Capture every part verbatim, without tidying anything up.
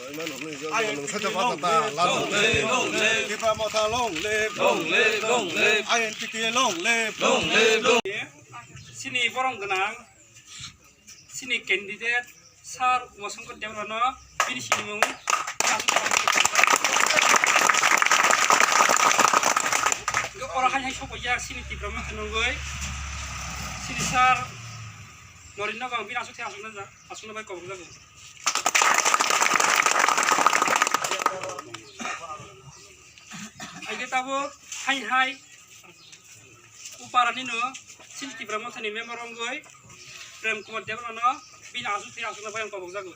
Long live, long live. Tipra Motha long live. Long live, long live. I N P T A long live. Long live, long live. Chini borong gwnang, chini candidate sir Umashankar Debbarmano bini sinimung. Oro hai hai sokojak chini Tipra Motha nungwi chini sir Norindra Gong bini aswk thai aswkna ja-, aswkna bai kobok jago. Aige tabo hai hai uparani no chini Tipra Mothani member wngwi Prem Kumar Debbarmano bini aswk thai aswkna bai kobok jago.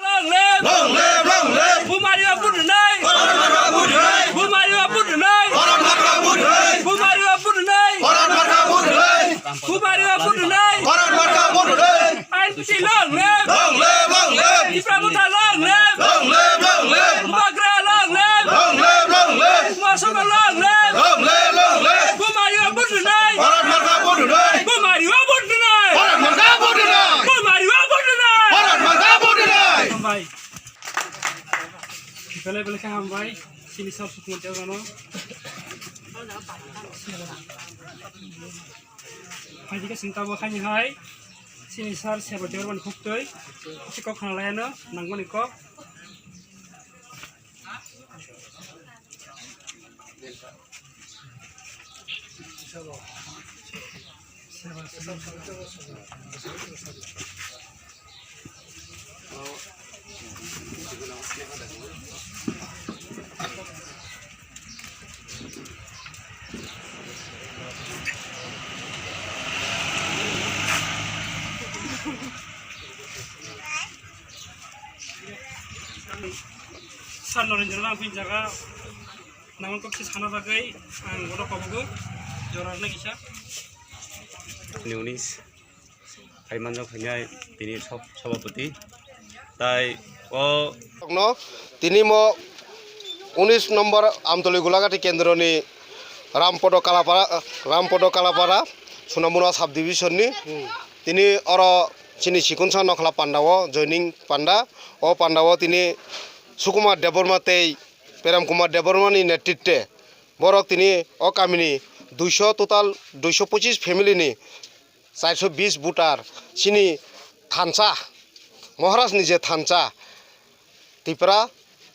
Long live! Long live, long live! Bumari wa put nai! Bharat Mata ki jai! Bumari wa put nai! Bharat Mata ki jai! Bumari wa put nai! Bharat Mata ki jai! Bumari wa put nai! Bharat Mata ki jai! I N P T long live! Long live, long live! Tipra Motha long live! Long live, long live! Bubagra long live! Long live, long live! Umashankar long live! Long live, long live! Bumari wa put nai! Bharat Mata ki jai! Bumari wa put nai! Bharat Mata ki jai! Bumari wa put nai! Bharat Mata ki jai! Hambai. Belai belai khe hambai, chini sir Sukumar Debbarmano. Phaidi khe chwng tabuk haini hai, chini sir Seba Debbarmani khuktwi, si kok khna laiano, nangmani kok. Sir Norendra nang phin jaga. Nangmani kok se sana bagwi ang bono kobogo jora rwna kisa. Ni unis hai manjak phainai tini sab-, sabapati. Tai o no tini mo unis nombor Amtoli Gulagati kendroni Rampodo Kalapara, Rampodo Kalapara, Sunamura subdivision ni tini oro chini Sikunsa Nokhla panda o joining panda. O panda o tini Sukumar Debbarma tei Prem Kumar Debbarmani netritwe borok tini o kamini duiso, total duiso pochis family ni charso bis voter chini thansa, Maharaj ni je thansa Tipra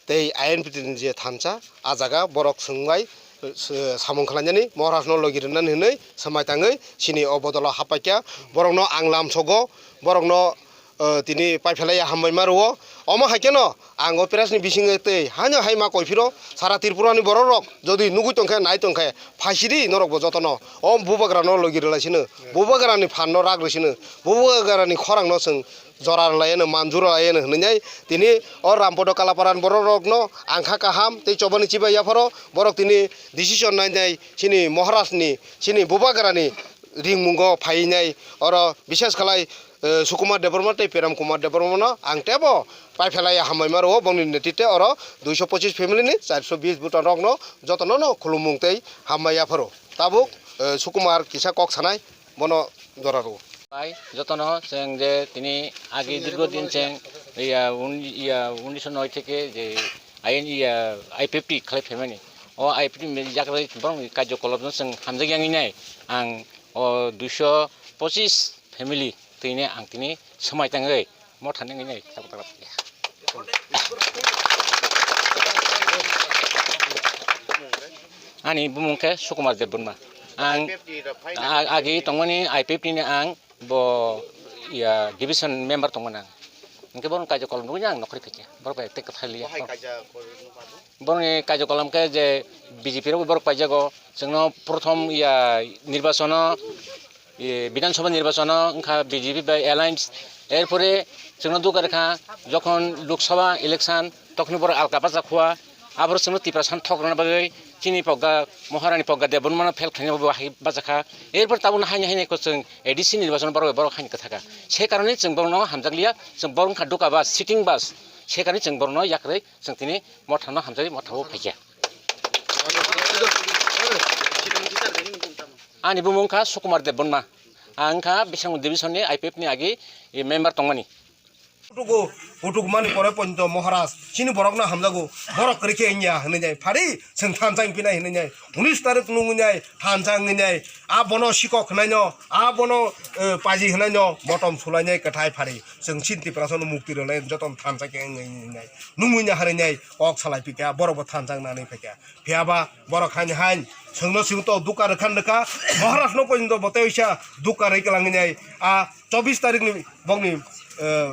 tei I N P T ni je thansa, a jaga borok swngbai, eh, samung khlainani Maharaj no logi rwnani hwnwi swmai tangwi chini o bodolo hapaikha. Borok no ang lamsogo, borok no eh, tini paiphelaiya hambai ma rwo. Omo hai kheno ang o press ni bisingo tei haino hai ma koi phiro sara Tripura ni borok rok jodi nugui tongkhe, nai tongkhe, phaisidi norok bo jotono o bubagra no logi rwlai sino, bubagra ni phan no rak rw sino, bubagra ni khorang no chwng jora rwlai ano, manjura rwlai ano hwnwi nai tini o Rampodo Kalapara ni borok rok no ang kha kaham tei chobani chibai yapharo borok tini decision nai nai chini Maharaj ni, chini bubagra ni ringmungo phai nai oro bishes khalai eh, Sukumar Debbarma tei Prem Kumar Debbarma no ang tebo paiphelai hambai ma rwo, bongni netritwe oro duiso pochis family ni charso bis voter rok no jotono no khulumung tei hambai yapharo. Tabuk, eh, Sukumar kisa kok sanai bono jora rwo. Bai, jotono chwng je tini agi dirgo din chwng, iya, un-, iya, unniso noi theke je ain, iya, I P F T khlai phaimani. O I P F T ni yaklai borokni karjokolop no chwng hamjak yangwi nai ang o duiso pochis family twini ang tini swmai tangwi motha nangwi nai tabuk tabuk. Ani bumung khe Sukumar Debbarma. Ang a-, agi tongmani I P F T ni ang bo, iya, division member tongmani ang. Hwnkhe borok kaija kolom nugui ang nokhorwi khaikha. Borok bai tei kwthar liya. Borokni kaija kolom khe je B J P rok borok paijago. Chwngno prothom, iya, nirbachono, i, Bidhan Sabha nirbachono wngkha B J P bai alliance. Erpore chwngno dukha rwkha jokhon Lok Sabha election tokhno borok alka bachak khua. Aborok chwngno Tiprasa thok rwna bagwi chini pogga Maharani pogga Debbarmano fail khlaina bo hai bachakha. Erpore tabukno haini haini khe chwng A D C nirbachono borok bai borok haini kwthakha. Se karone chwng borokno hamjakliya, chwng borok wngkha dukha bas, sitting bas. Se karone chwng borokno yakrwi chwng tini mothano hamjagwi mothao phaikha. Ani bumung kha Sukumar Debbarma. Ang wngkha Bisramganj division ni I P F ni agi member tongmani. Kutugo, kutuk mani pore ponto Maharaj, chini borok no hamjago, borok kwrwi khe wngya hwnwi nai phari, chwng thansa wngphinai hwnwi nai, unis tarik nungwi nai, thansa wngwi nai, a bono sikok hwnai no, a bono, eh, paji hwnai no, motom sulai nai kwthai phari, chwng chini Tiprasa no mukti rwlai joto thansa khe wngwi nai, nungwi nai harwi nai, kok salai phikha, borok bo thansa wngnani phikha, phiyaba borok hain hain, chwngno chwng to duka rwkhan rwkha, Maharaj no ponto bo tei oisa duka rwi kwlangwi nai, a chobbish tarik ni bokni, eh,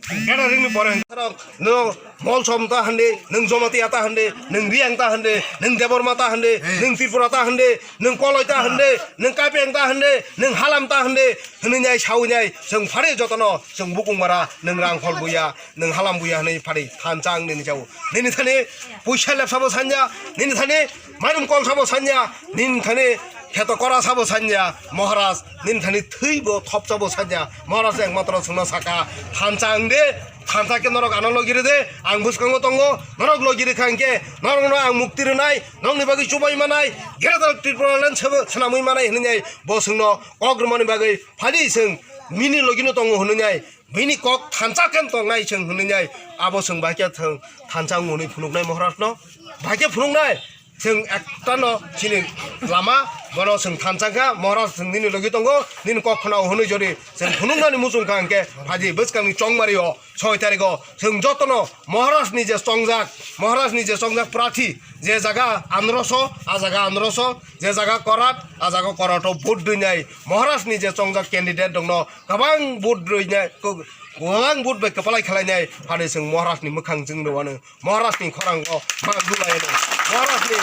gathering ni pore hwnkhe no Molsom ta hande, nwng Jamatia ta hande, nwng Reang ta hande, nwng Debbarma ta hande, nwng Tripura ta hande, nwng Koloi ta hande, nwng Kapeng ta hande, nwng Halam ta hande, hwnwi nai sawi nai, chwng phari jotono, chwng bukung bara, nwng rang khol buya, nwng halam buya hwnwi phari thansa ang nini chao. Nini thani puisa lepsa bo sanya, nini thani mairum kol sabo sanya, nini thani kheto kora sabo sanya, Maharaj, nini thani thwi bo thopsa bo sanya, Maharaj ekmatro chwngno saka, thansa ang de, thansa khe norok ano logi rw de, ang bwskango tongo, norok logi rwkha hwnkhe, norokno ang mukti rwnai, nokni bagwi chubai manai, Greater Tipraland sabo swnamwi manai hwnwi nai, bo chwngno kok rwmani bagwi phadi chwng nini logino tongo hwnwi nai, bini kok thansa khe tongnai chwng hwnwi nai, abo chwng bahai khe thwng thansa wng hwnwi phunuknai Maharaj no, bahai khe phunuknai. Chwng ekta no chini lama, bono chwng thansa kha, Maharaj chwng nini logi tongo, nini kok khna o hwnwi jodi chwng phunuknani muchung kha hwnkhe, phaidi bwskangni chongmari o soi tarik o chwng jotono Maharaj ni je chongjak, Maharaj ni je chongjak prathi, je jaga androso, a jaga androso, je jaga korat, a jaga korat o vote rwinai, Maharaj ni je chongjak candidate rokno kwbang vote rwinai, kwbang vote bai kwpalai khwlainai, phani chwng Maharaj ni mwkhang chwng rwano. Maharaj ni khorang o ma dulai ano. Maharaj ni,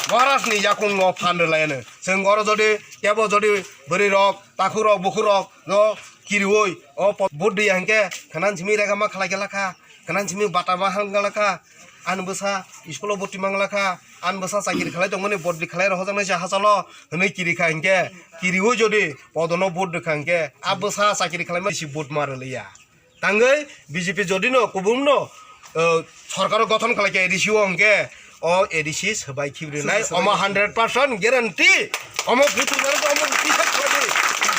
Maharaj ni yakung o phan rwlai ano. Chwng oro jodi, kebo jodi bwrwi rok, takhuk rok, bukhuk rok no kiriwi o po-, vote di hwnkhe, khana simi rega ma khlai khe lakha, khana simi bata ma hang lakha, ani bwsa school o boti mang lakha, ani bwsa chakiri khlai tongmani vote di khlai rohorjaknai se hachalo hwnwi kiri kha hwnkhe, kiriwi jodi podono vote rwkha hwnkhe, a bwsa chakiri khlaima si vote ma rwliya. Tangwi B J P jodi no kubun no, uh, sorkar gothon khlai khe A D C o hwnkhe o A D C swbai khibri nai, omo hundred percent guarantee. Omo putu nai, omo kisa khwlai.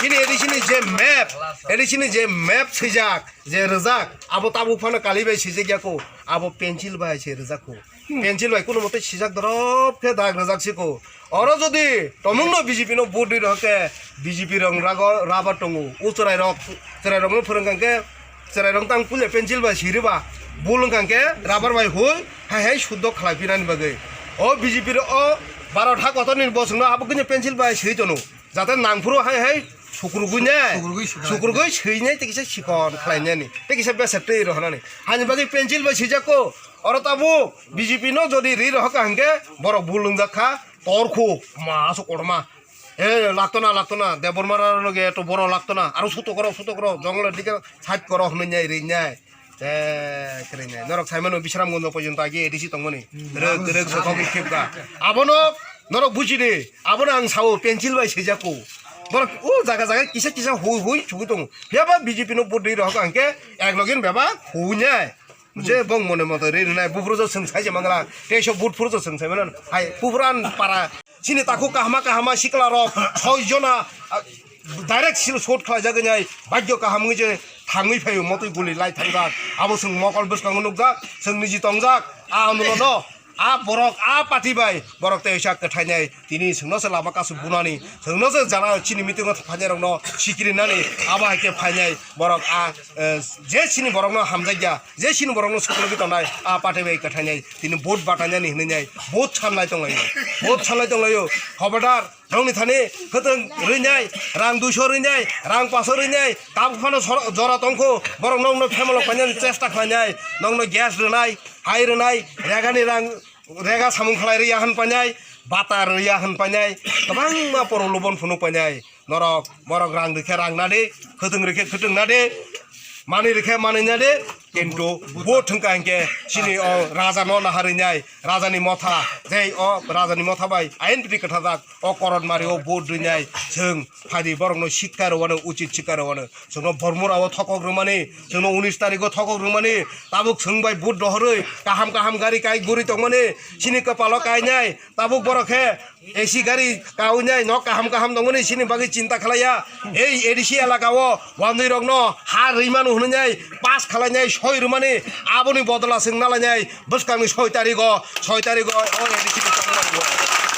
Chini A D C ni je map, A D C ni je map swijak, je rwjak, abo tabuk phano kali bai swijak ya ko, abo pencil bai se rwjak ko. Pencil bai kuno mote sijak dorop khe dag rwjak siko. Oro jodi tomung no B J P no vote rwi rok khe B J P rok rago rubber tongo. O chwrai rok, chwrai rok no phwrwng kang khe chwrai rok tang puila pencil bai siri ba bul wng kang khe rubber bai hui hai hai suddo khlai phinani bagwi. O B J P ro o baro tha kotor ni bosong no abo khe pencil bai siri tono. Jate nangphuru hai hai sukrugwi ne, sukrugwi swnai. Sukrugwi swinai tei kisa sikon khlainani, tei kisa besa twi rohornani. Hani bagwi pencil bai swijak ko, oro tabuk B J P no jodi ri rohor ka hwnkhe borok bul wngjak kha, tor khu, ma aswk kotorma. E, laktona, laktona, Debbarma rano ge to borok laktona, aro sutok rok, sutok rok, jongol dike side koro hwnwi nai ri nai. Te, kwrwinai. Norok saimano Bisramganj porjonto agi A D C tongmani. Hmm. Rwk, rwk, sokogwi khibga. Abono norok bujidi. Abono ang sao pencil bai swijak ko. Borok o jaga jaga kisa kisa hui hui sugwi tongo. Phiyaba B J P no vote rwi rohor ka hwnkhe ek login bebak hui nai. Je bong mone moto ri rwnai. Buphuru jo swng sai je mangla. Tei so vote phuru jo swng sai mano. Hai, buphuru an para. Chini takhuk kahama kahama sikla rok soi jona, ah, direct sil shot khlai jagwi nai, bhagyo kaham wngwi je thangwi phaio, motwi guli lai thangjak. Abo chwng mokol bwskango nukjak, chwng niji tongjak, a anulo no, a borok, a party bai borok tei oisa kwthainai, tini chwngno se lama kasu bunani, chwngno se jana chini meeting o phainai rokno sikiri nani, abo hai khe phainai borok a, eh, je chini borokno hamjakya, je chini borokno suklugwi tongnai, a party bai kwthainai, tini vote batainani hwnwi vote sanlai tonglaio, vote sanlai tonglaio, khobardar, nokni thani khwtwng rwinai, rang duiso rwinai, rang paso rwinai, tabuk phano sor-, jora tongkho, borok nokno phemalok painani chesta khlainai, nokno gas rwnai, hai rwnai, regani rang, rega samung khlai rwya hwn painai, bata rwya hwn painai, kwbangma porolubon phunuk painai. Norok, borok rang rikhe rang nadi, khwtwng rikhe khwtwng nadi, manwi rikhe manwi nadi, Kintu vote thwngkha hinkhe chini o raja no naharwi nai, raja ni motha, jei o raja ni motha bai ain piti kwthajak o Koron Mari o vote rwi nai, chwng phaidi borok no sikka rwano, uchit sikka rwano, chwngno Bormura o thokok rwmani, chwngno unis tarikh o thokok rwmani, tabuk chwng bai vote rohorwi kaham kaham gari kai guri tongmani, chini kwpalo kainai, tabuk borok khe A C gari kawi nai, nok kaham kaham tongmani, chini bagwi chinta khlaiya. Ei A D C elaka o wanjwi rokno ha rwi manu hwnwi nai, pass khlai nai, soi rwmani, aboni bodola chwng nalai nai bwskangni soi tarikh o, soi tarikh o o A D C ni tongmani o.